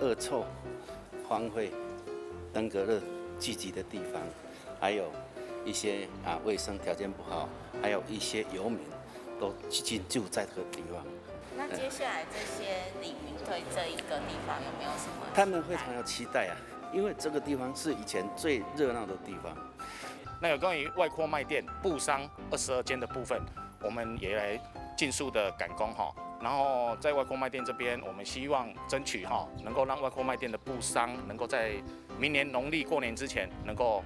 恶臭、荒废、登革热聚集的地方，还有一些卫生条件不好，还有一些游民都进住在这个地方。那接下来这些里民对这一个地方有没有什么？他们非常有期待啊，因为这个地方是以前最热闹的地方。那有关于外扩卖店布商22间的部分，我们也来尽速的赶工哈。然后在外扩卖店这边，我们希望争取哈，能够让外扩卖店的布商能够在明年农历过年之前，能够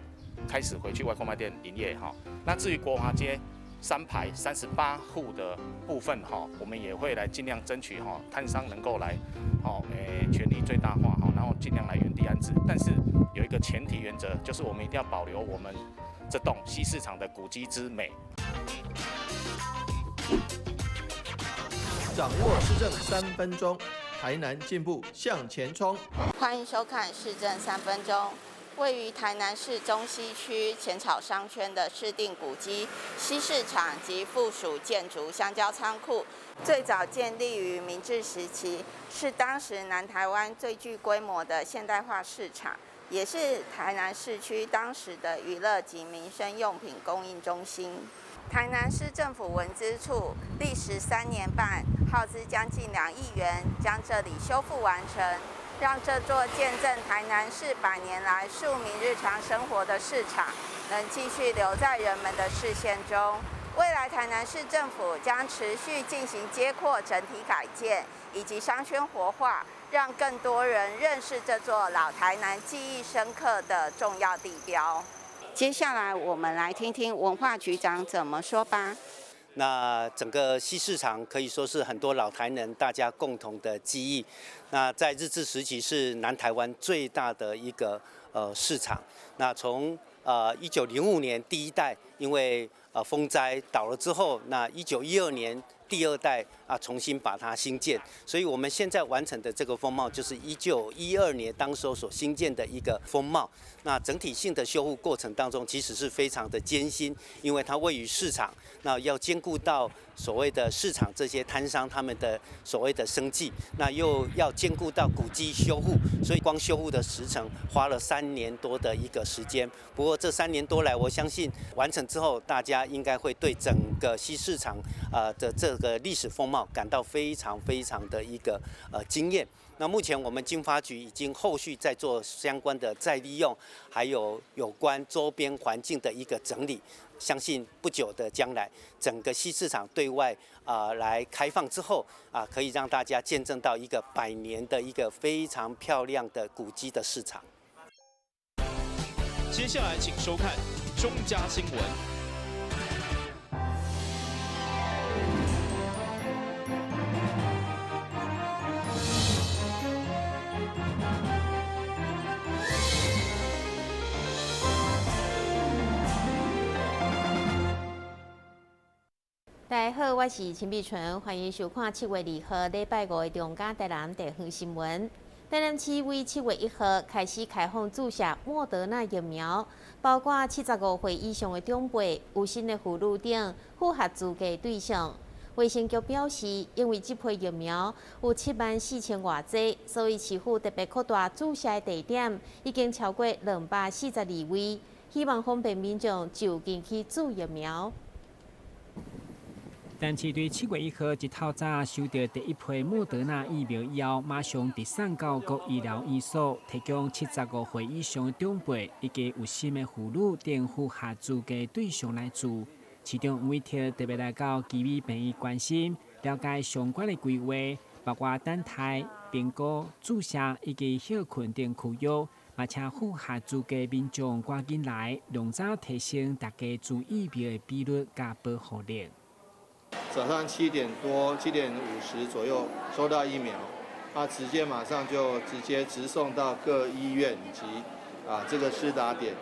开始回去外扩卖店营业哈。那至于国华街3排38户的部分哈，我们也会来尽量争取哈，摊商能够来，好，权利最大化哈，然后尽量来原地安置。但是有一个前提原则，就是我们一定要保留我们这栋西市场的古迹之美。掌握市政三分钟，台南进步向前冲。欢迎收看市政三分钟。位于台南市中西区浅草商圈的市定古迹西市场及附属建筑香蕉仓库，最早建立于明治时期，是当时南台湾最具规模的现代化市场，也是台南市区当时的娱乐及民生用品供应中心。台南市政府文资处历时3年半，耗资将近2亿元，将这里修复完成。让这座见证台南市100年来庶民日常生活的市场，能继续留在人们的视线中。未来台南市政府将持续进行街廓整体改建以及商圈活化，让更多人认识这座老台南记忆深刻的重要地标。接下来，我们来听听文化局长怎么说吧。那整个西市场可以说是很多老台南大家共同的记忆。那在日治时期是南台湾最大的一个市场。那从1905年第一代因为风灾倒了之后，那1912年第二代重新把它兴建，所以我们现在完成的这个风貌就是1912年当时候所兴建的一个风貌。那整体性的修复过程当中，其实是非常的艰辛，因为它位于市场，那要兼顾到所谓的市场这些摊商他们的所谓的生计，那又要兼顾到古迹修复，所以光修复的时程花了三年多的一个时间。不过这三年多来，我相信完成之后，大家应该会对整个西市场的这个历史风貌感到非常非常的一个惊艳。那目前我们经发局已经后续在做相关的再利用，还有有关周边环境的一个整理。相信不久的将来，整个西市场对外来开放之后啊，可以让大家见证到一个百年的一个非常漂亮的古迹的市场。接下来请收看中嘉新闻。大家好，我是陈美纯，欢迎收看7月2号礼拜五的中嘉台南地方新闻。台南市为7月1号开始开放注射莫德纳疫苗，包括75岁以上的长辈、有身的妇女等符合资格对象。卫生局表示，因为这批疫苗有7万4千外剂，所以市府特别扩大注射的地点，已经超过242位，希望方便民众就近去注疫苗。但是对7月1号一透早收到第一批莫德纳疫苗以后，马上递送到各医疗院所，提供75岁以上的长辈以及有身的妇女等符合资格对象来注。市长黄伟哲特别来到奇美病院关心，了解相关的规划，包括等待、评估、注射以及歇睏等区域，嘛请符合资格民众赶紧来，量早提升大家注疫苗的比率佮保护力。早上7点多，7点50左右收到疫苗，他直接马上就直接直送到各医院以及这个施打点。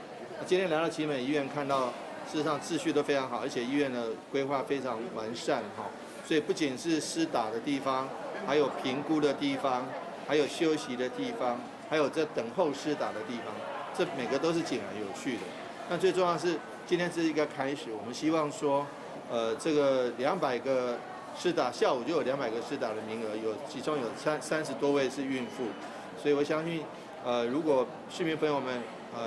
今天来到奇美医院，看到事实上秩序都非常好，而且医院的规划非常完善哈。所以不仅是施打的地方，还有评估的地方，还有休息的地方，还有这等候施打的地方，这每个都是井然有序的。那最重要是今天是一个开始，我们希望说，这个两百个施打，下午就有两百个施打的名额，有其中有三十多位是孕妇。所以我相信，如果市民朋友們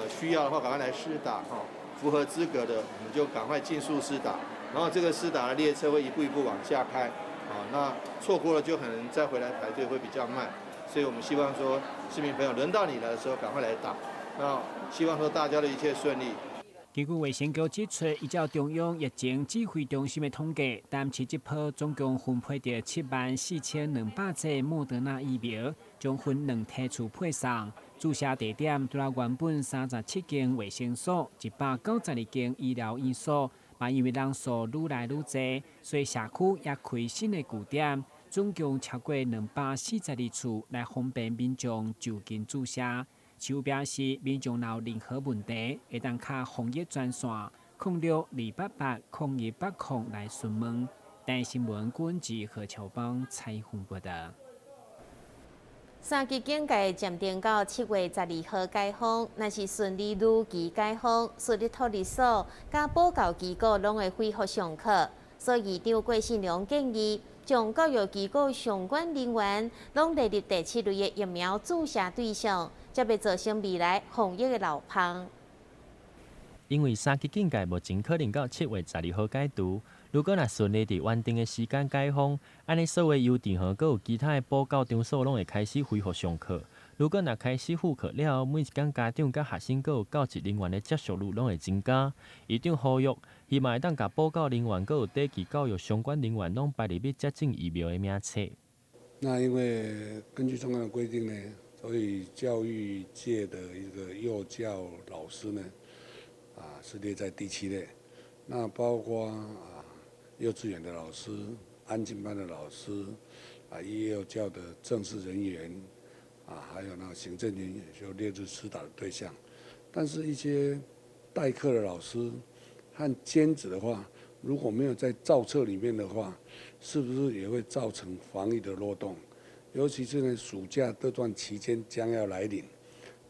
需要的話，趕快來施打哈，符合資格的我們就趕快盡速施打，然後這個施打的列車會一步一步往下開，啊，那錯過了就可能再回來排隊會比較慢，所以我們希望說市民朋友輪到你來的時候，趕快來打，那希望說大家的一切順利。根據衛生局指出，依照中央疫情指揮中心的統計，台市這波總共分配著74,200劑莫德納疫苗，將分兩梯次配送。注射地點除了原本37間衛生所、192間醫療院所，嘛因為人數愈來愈濟，所以社區也開新的據點，總共超過242處來方便民眾就近注射。市府表示，民眾若有任何問題，會當敲防疫專線06-288-0180來詢問。台視新聞郭志何秋邦採訪報導。三級警戒暫定到7月12號解封，若是順利如期解封，私立托兒所佮保教機構攏會恢復上課。所以，議長郭信良建議，將教育機構相關人員攏列入第七類的疫苗注射對象，才袂造成未來防疫的漏縫。因為三級警戒目前可能到7月12號解除，如果若順利佇原定的時間解封，按呢所有幼稚園閣有其他的保教場所攏會開始恢復上課。如果若開始復課了後，每一工家長佮學生閣有教職人員的接觸率攏會增加。院長呼籲，希望會當共保教人員閣有短期教育相關人員攏排入去接種疫苗的名冊。那因為根據中央的規定呢，所以教育界的一個幼教老師呢，是列在第七類。那包括幼稚園的老師、安親班的老師、幼教的正式人員，還有那個行政人員就列入施打的對象。但是，一些代課的老師和兼職的話，如果沒有在造冊裡面的話，是不是也會造成防疫的漏洞？尤其是呢，暑假這段期間將要來臨，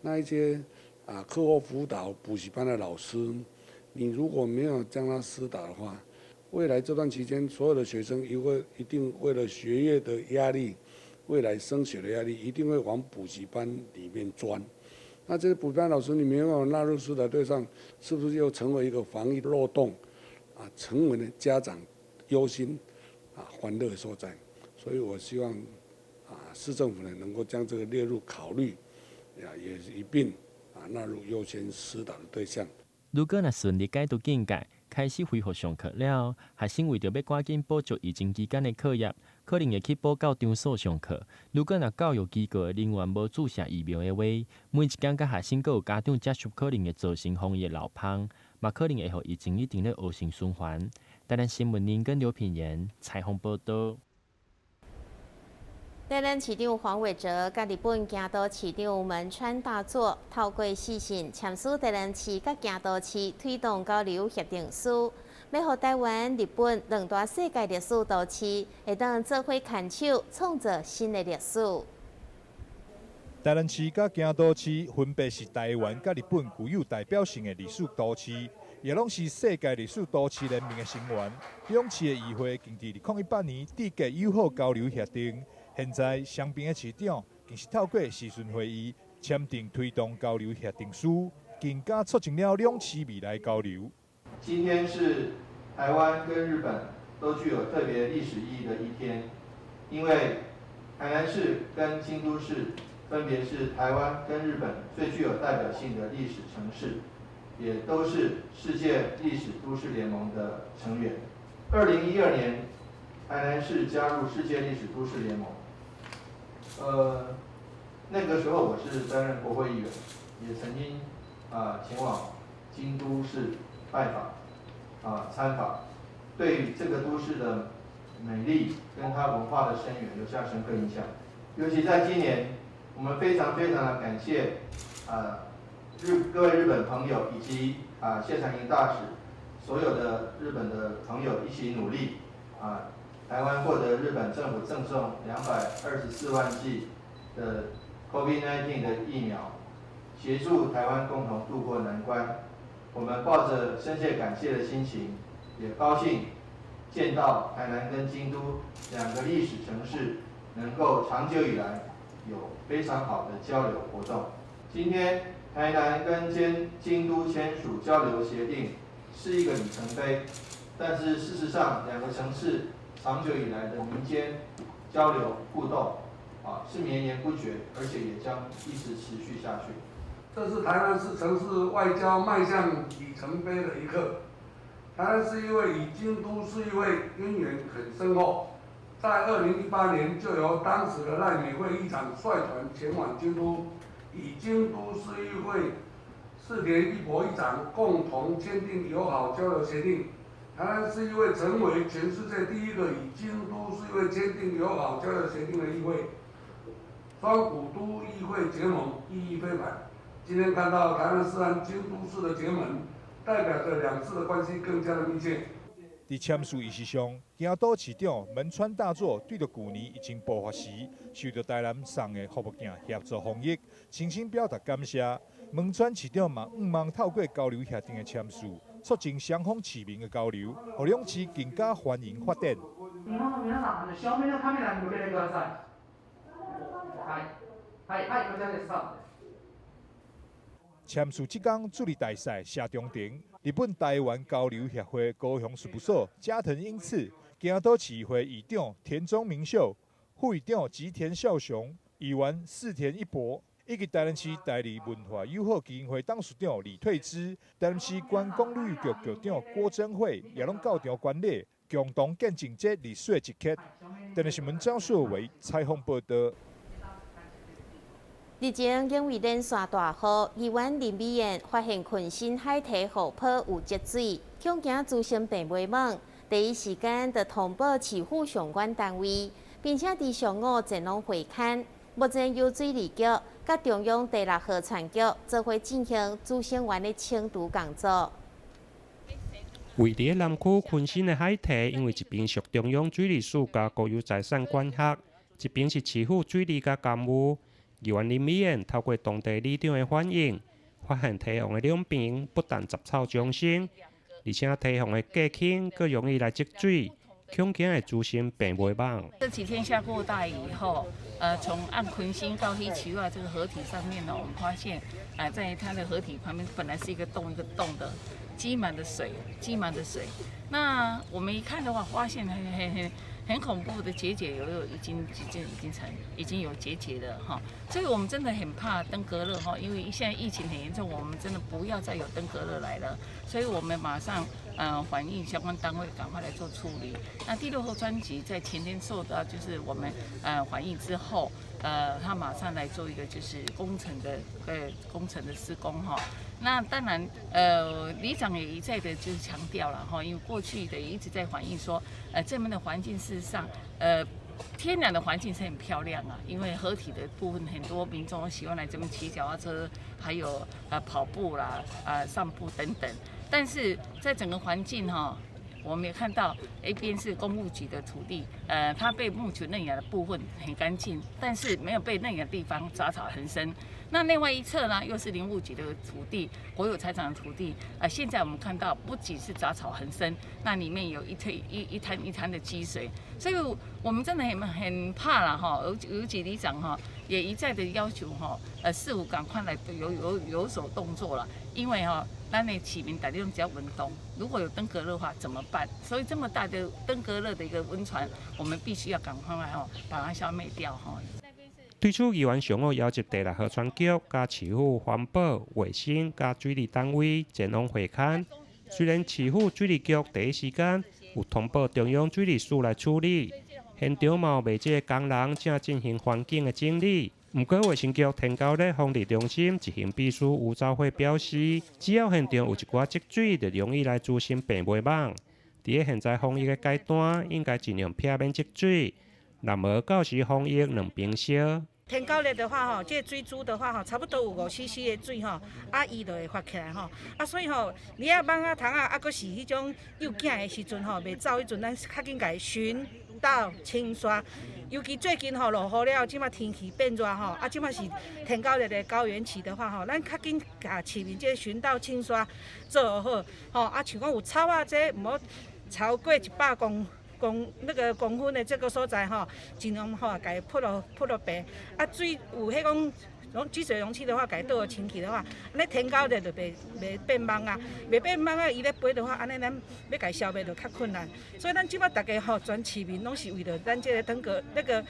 那一些課後輔導補習班的老師，你如果沒有將他施打的話，未來這段期間，所有的學生因為一定為了學業的壓力，未來升學的壓力，一定會往補習班裡面鑽。那這些補習班老師，你沒有納入施打對象，是不是又成為一個防疫漏洞？成為了家長憂心、煩惱的所在。所以我希望市政府呢能夠將這個列入考慮，也一併納入優先施打的對象。如果若順利解除警戒，開始恢復上課了後，學生為著欲趕緊補足疫情期間的課業，可能會去保教場所上課。如果若教育機構的人員無注射疫苗的話，每一工佮學生閣有家長接觸，可能會造成防疫漏縫，嘛可能會予疫情一直咧惡性循環。台南新聞林跟劉品言採訪報導。台南市長黃偉哲佮日本京都市長門川大作透過視訊簽署台南市佮京都市推動交流協定書，欲予台灣、日本兩大世界歷史都市會當做伙牽手，創造新的歷史。台南市佮京都市分別是台灣佮日本具有代表性的歷史都市，也攏是世界歷史都市聯盟的成員。兩市的議會更佇2018年締結友好交流協定。現在雙邊的市長更是透過視訊會議簽訂推動交流協定書，更加促進了兩市未來交流。今天是台灣跟日本都具有特別歷史意義的一天，因為台南市跟京都市分別是台灣跟日本最具有代表性的歷史城市，也都是世界歷史都市聯盟的成員。2012年，台南市加入世界歷史都市聯盟。那個時候我是擔任國會議員，也曾經前往京都市拜訪參訪，對這個都市的美麗跟它文化的深遠留下深刻印象。尤其在今年，我們非常非常的感謝各位日本朋友以及謝長廷大使，所有的日本的朋友一起努力。台灣獲得日本政府贈送224萬劑的 COVID-19 的疫苗，協助台灣共同渡過難關。我們抱着深切感謝的心情，也高興見到台南跟京都兩個歷史城市能夠長久以來有非常好的交流活動。今天台南跟京都簽署交流協定是一個里程碑，但是事實上兩個城市長久以來的民間交流互動啊是綿延不絕，而且也將一直持續下去。這是台南市城市外交邁向里程碑的一刻。台南市議會與京都市議會淵源很深厚，在2018年就由當時的賴美惠議長率團前往京都，與京都市議會寺田一博議長共同簽訂友好交流協定。台南市議會成為全世界第一個與京都市議會簽訂友好交流協定的議會，雙古都議會結盟意義非凡。今天看到台南市和京都市的結盟，代表着兩市的關係更加的密切。佇簽署儀式上，京都市長門川大作對著舊年疫情爆發時，受著台南送的護目鏡協助防疫，深深表達感謝。門川市長嘛，向望透過交流協定的簽署，促進雙方市民的交流，予兩市更加繁榮發展。日本の皆さん、正面のカメラに向けてください。はい、はい、はい、こちらです。簽署這工駐日大使謝長廷、日本台灣交流協會高雄事務所加藤英次、京都市議會議長田中明秀、副議長吉田孝雄、議員寺田一博，以及台南市台日文化友好基金會董事長李退之、台南市觀光旅遊局局長郭貞慧，也攏到場觀禮，共同見證這歷史的一刻。電視新聞張碩偉採訪報道。日前因為連續大雨，議員林美燕發現坤新海堤護坡有積水，恐驚滋生病媒蚊，第一時間就通報市府相關單位，並且佇上午前往會勘。目前由水利局佮中央第六河川局做伙進行滋生源的清除工作。位佇南區坤新的海堤，因為一邊屬中央水利署佮國有財產管轄，一邊是市府水利佮工務。議員林美燕透過當地里長的反映，發現堤防的兩邊不但雜草叢生，而且堤防的過輕，閣容易來積水，恐驚會滋生病媒蚊。這幾天下過大雨以後，從岸坤新到黑旗外這個河堤上面呢，我們發現，在它的河堤旁邊本來是一個洞一個洞的，積滿的水，積滿的水。那我們一看的話，發現很恐怖的結節有已經有結節了哈，所以我們真的很怕登革熱哈，因為現在疫情很嚴重，我們真的不要再有登革熱來了，所以我們馬上反映相關單位趕快來做處理。那第六河川局在前天受到就是我們反映之後，他馬上來做一個就是工程的施工哈。那當然，里長也一再的就是強調了哈，因為過去的一直在反映說，這邊的環境事實上，天然的環境是很漂亮啊，因為河堤的部分很多民眾喜歡來這邊騎腳踏車，還有跑步啦、散步等等。但是在整個環境哈，我們也看到一邊是工務局的土地，它被牧群認養的部分很乾淨，但是沒有被認養的地方雜草橫生。那另外一側呢，又是林務局的土地，國有財產的土地。現在我們看到不僅是雜草橫生，那裡面有一推一一灘一灘的積水，所以我們真的很怕了哈。尤其里長哈也一再的要求哈，市府趕快來有所動作了，因為哈，咱的市民大家攏只要運動，如果有登革熱的話怎麼辦？所以這麼大的登革熱的一個溫床，我們必須要趕快哈把它消滅掉哈。對此，議員上午邀集第六河川局、佮市府環保、衛生、佮水利單位前往會勘。雖然市府水利局第一時間有通報中央水利署來處理，現場嘛有袂少工人正進行環境的整理。毋過衛生局天狗熱防治中心執行秘書吳昭慧表示，只要現場有一寡積水，就容易來滋生病媒蚊。佇咧現在防疫的階段，應該盡量避免積水。若無到時防疫兩邊燒。天狗熱的話吼，這個水珠的話吼，差不多有5 cc 的水吼，啊，伊就會發起來吼。啊，所以吼，你啊蠓仔蟲仔啊，閣是彼種幼囝的時陣吼，袂走彼陣，咱較緊共伊巡倒清刷。尤其最近吼落雨了，這馬天氣變熱吼，啊，這馬是天狗熱的高原期的話吼，咱較緊共市民這個巡倒清刷做好，吼，啊，像講有草仔這，毋好超過100公。公那個公分的這個所在吼，盡量吼共伊潑落潑落白。啊，水有彼講容積水容器的話，共伊倒清氣的話，按呢天狗熱就袂袂變蠓啊，袂變蠓啊，伊咧飛的話，按呢咱欲共伊消滅就較困難。所以咱這擺逐家吼，全市民攏是為著咱這個登革那個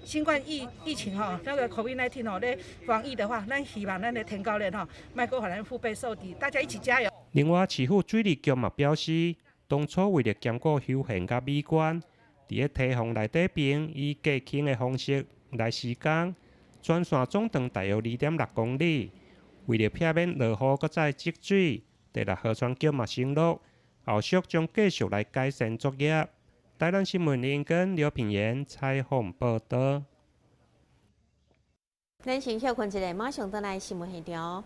新冠疫疫情吼，那個 COVID-19 吼咧防疫的話，咱希望咱的天狗熱吼，莫閣予咱腹背受敵，大家一起加油。另外，市府水利局嘛表示，當初為著兼顧休閒佮美觀，佇咧堤防內底邊以過輕的方式來施工，全線總長大約2.6公里。為著避免落雨閣再積水，第六河川局嘛承諾，後續將繼續來改善作業。台南新聞林根劉品言採訪報導。咱先歇睏一下，馬上轉來新聞現場。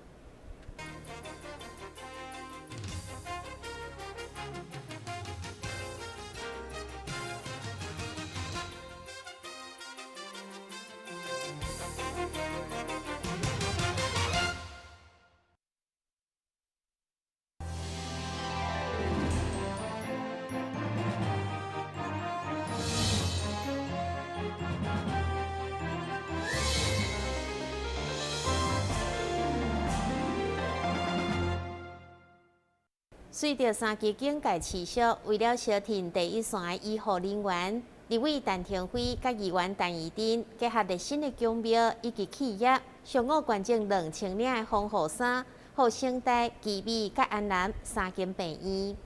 隨著三級警戒持續，為了相挺第一線的醫護人員，立委陳亭妃佮議員陳怡貞結合熱心的公廟以及企業，上午捐贈2000領的防護衫，予成大、奇美佮安南三間病院。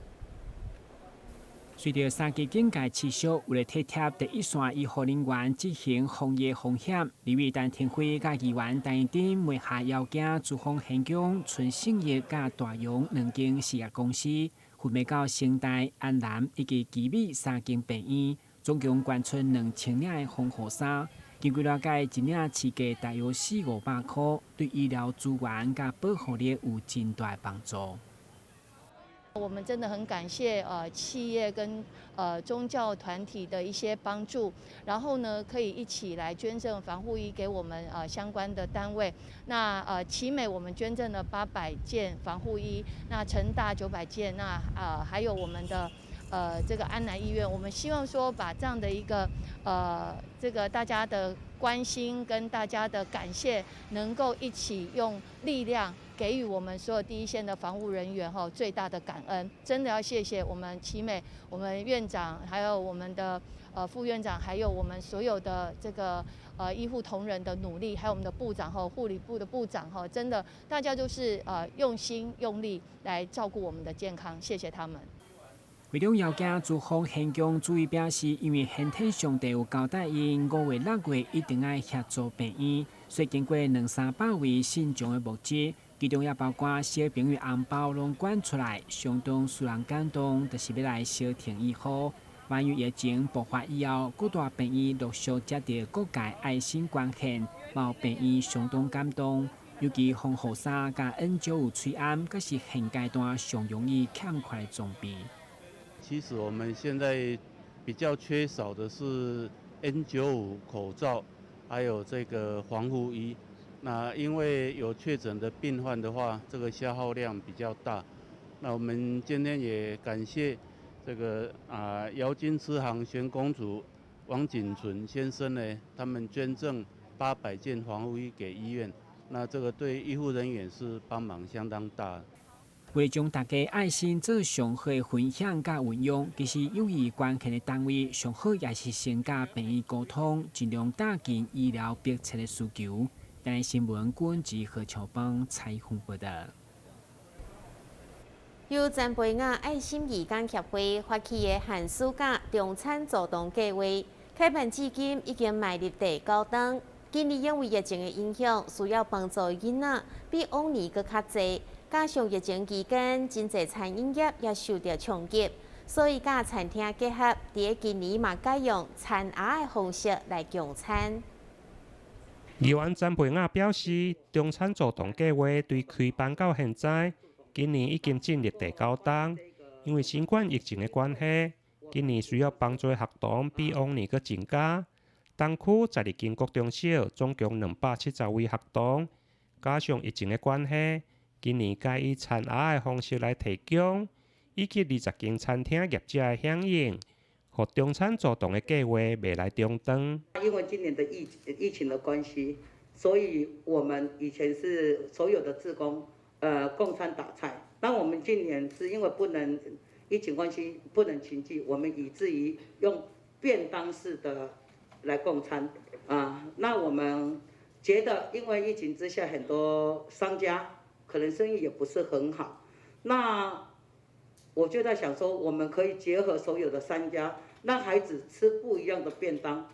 隨著三級警戒持續，為了體貼第一線醫護人員執行防疫風險，立委陳亭妃佮議員陳怡貞梅下妖精廚房現場、春盛業佮大陽兩間事業公司，分別到成大、安南以及奇美三間病院，總共捐出2000領的防護衫。根據了解，一領市價大約四五百箍，對醫療資源佮保護力有真大幫助。我們真的很感謝企業跟宗教團體的一些幫助，然後呢可以一起來捐贈防護衣給我們相關的單位。那奇美我們捐贈了800件防護衣，那成大900件，那還有我們的這個安南醫院，我們希望說把這樣的一個這個大家的關心跟大家的感謝，能夠一起用力量給予我們所有第一線的防護人員哈最大的感恩。真的要謝謝我們奇美、我們院長，還有我們的副院長，還有我們所有的這個醫護同仁的努力，還有我們的部長哈護理部的部長哈，真的大家就是用心用力來照顧我們的健康，謝謝他們。會長姚家廚房現場注意表示，因為先天上帝有交代𪜶5月6月一定愛協助病院，所以經過兩三百位信眾的募資，其中也包括小朋友紅包攏捐出來，相當使人感動，就是欲來相挺醫護。萬一疫情爆發以後，各大病院陸續接著各界愛心捐獻，嘛有病院相當感動。尤其防護衫佮 N95 喙罨，閣是現階段上容易欠缺的裝備。其實我們現在比較缺少的是 N95 口罩，還有這個防護衣。那因為有確診的病患的話，這個消耗量比較大。那我們今天也感謝這個姚金慈行玄公主王景純先生呢，他們捐贈800件防護衣給醫院。那這個對醫護人員是幫忙相當大。為將大家愛心做上好的分享佮運用，其實有意捐獻的單位上好也是先佮病院溝通，盡量打緊醫療迫切的需求。台南新聞君子何秋邦採訪報道。由陳培雅愛心義工協會發起的寒暑假中餐助動計劃，開辦至今已經邁入第九冬。今年因為疫情的影響，需要幫助的囡仔比往年閣較濟。加上疫情期間，真濟餐飲業也受著衝擊，所以佮餐廳結合，佇咧今年嘛改用餐盒的方式來供餐。議員陳培雅表示，中餐助動計劃對開辦到現在，今年已經進入第九冬。因為新冠疫情的關係，今年需要幫助的學童比往年閣增加。東區12間國中小總共270位學童，加上疫情的關係，今年改以餐盒的方式來提供，以及20間餐廳業者的響應，予中餐助童的計劃袂來中斷。因為今年的疫情的關係，所以我們以前是所有的志工，共餐打菜。那我們今年是因為不能疫情關係不能群聚，我們以至於用便當式的來共餐。啊，那我們覺得因為疫情之下，很多商家可能生意也不是很好。那我就在想說，我們可以結合所有的商家，讓孩子吃不一樣的便當。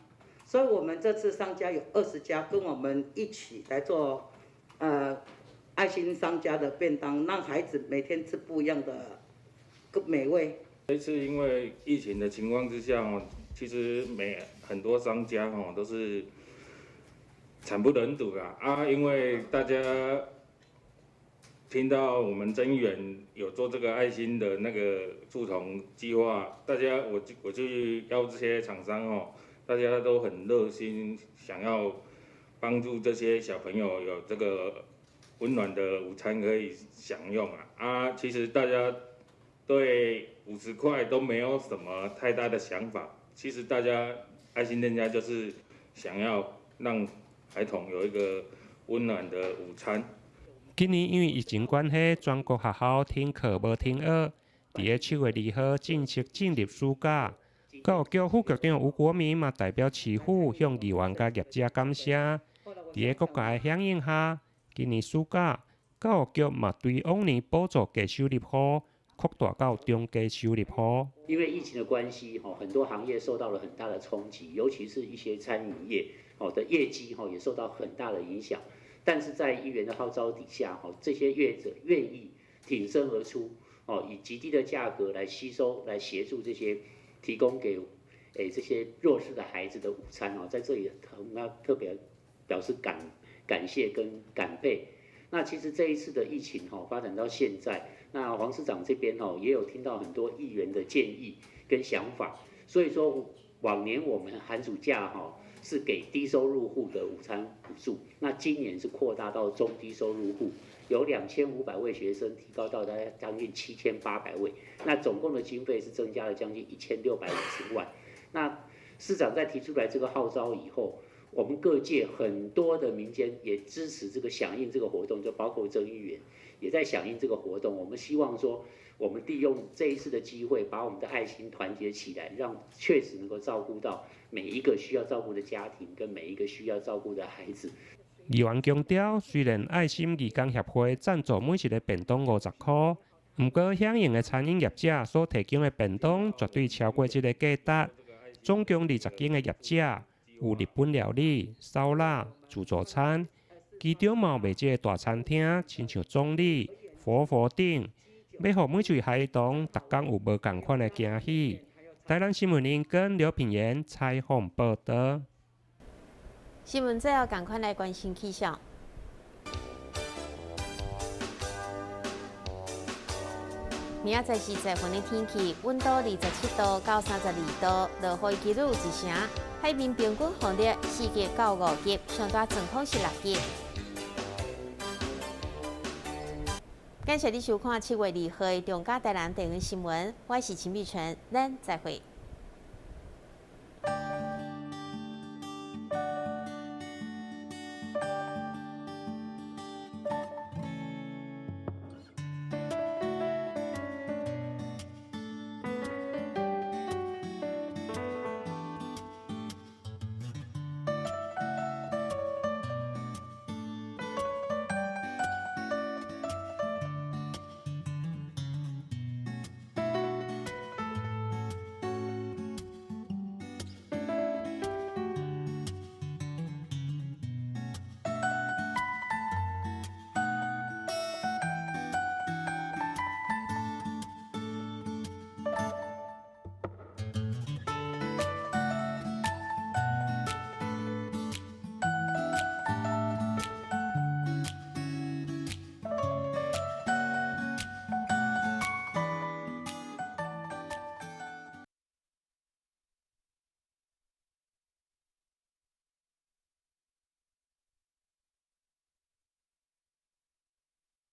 所以我們這次商家有20家跟我們一起來做，愛心商家的便當，讓孩子每天吃不一樣的美味。這次因為疫情的情況之下，哦，其實很多商家哦都是慘不忍睹啊！啊，因為大家聽到我們曾議員有做這個愛心的那個助童計劃，大家我去邀這些廠商哦，大家都很熱心，想要幫助這些小朋友有這個溫暖的午餐可以享用啊！啊，其實大家對50塊都沒有什麼太大的想法，其實大家愛心店家就是想要讓孩童有一個溫暖的午餐。今年因為疫情關係，全國學校停課無停學。佇咧7月2號正式進入暑假。教育局副局長吳國明嘛代表市府向議員佮業者感謝。佇咧各界的響應下，今年暑假教育局嘛對往年補助低收入戶擴大到中低收入戶。因為疫情的關係，吼，很多行業受到了很大的衝擊，尤其是一些餐飲業，哦的業績，吼也受到很大的影響。但是在議員的號召底下，吼，這些業者願意挺身而出，哦，以極低的價格來吸收、來協助這些提供給這些弱勢的孩子的午餐，哦，在這裡我要特別表示感謝跟感佩。那其實這一次的疫情，吼，發展到現在，那黃市長這邊，吼，也有聽到很多議員的建議跟想法，所以說往年我們寒暑假，吼，是給低收入戶的午餐補助，那今年是擴大到中低收入戶，由2500位學生提高到大概將近7800位，那總共的經費是增加了將近1650萬。那市長在提出來這個號召以後，我們各界很多的民間也支持這個響應這個活動，就包括曾議員也在響應這個活動。我們希望說，我們利用這一次的機會，把我們的愛心團結起來，讓確實能夠照顧到每一個需要照顧的家庭跟每一個需要照顧的孩子。議員強調，雖然愛心義工協會贊助每一个便當50箍，毋過響應的餐飲業者所提供的便當絕對超過這个價值。總共20間的業者，有日本料理、燒臘、自助餐，其中嘛有袂少的大餐廳，親像總理、佛佛頂，欲予每一位孩童逐工有無仝款的驚喜。台南新聞林跟劉品言採訪報導。新聞最後，仝款來關心氣象。明仔載是十月份的天氣，溫度27度到32度，落雨幾率1成。海面平均風力4級到5級，上大陣風是6級。感謝你收看7月2號的中嘉台南地方新聞，我是陳美純，咱再會。